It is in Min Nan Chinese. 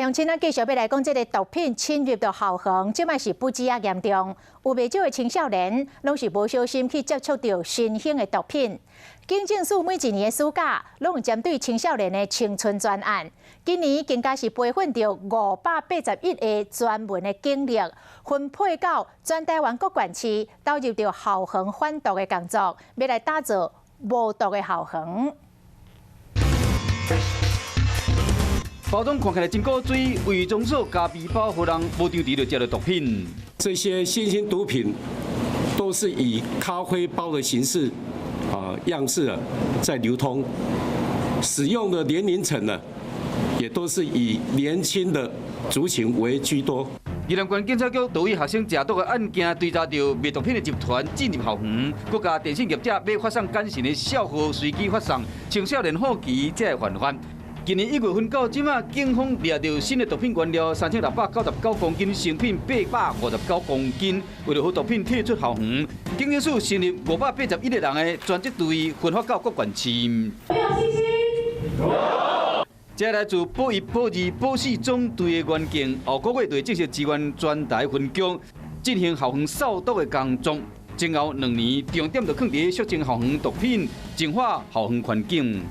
鄉親，咱繼續欲來講，這个毒品侵入到校園，這擺是不止仔嚴重，有袂少的青少年攏是無小心去接觸著新興的毒品。警政署每一年的暑假，攏有針對青少年的青春專案。今年更加是培訓著581个專門的警力，分配到全台灣各縣市，投入著校園反毒的工作，欲來打造無毒的校園。包裝看起來真古錐，偽裝做咖啡包，予人無注意就食著毒品。這些新興毒品都是以咖啡包的形式啊樣式啊在流通，使用的年齡層呢，也都是以年輕的族群為居多。宜蘭縣警察局注意學生食毒的案件，追查到賣毒品的集團進入校園，閣共電信業者買發送簡訊的數號隨機發送，青少年好奇才會犯法。今年1月份到這馬，警方掠著新的毒品原料3699公斤，成品859公斤。為了予毒品退出校園，警政署成立581個人的專責隊，分發到各縣市。有信心。這來自保一、保二、保四總隊的員警，後個月就會正式支援全台分局進行校園掃毒的工作。今後2年重點就放佇肅清校園毒品、淨化校園環境。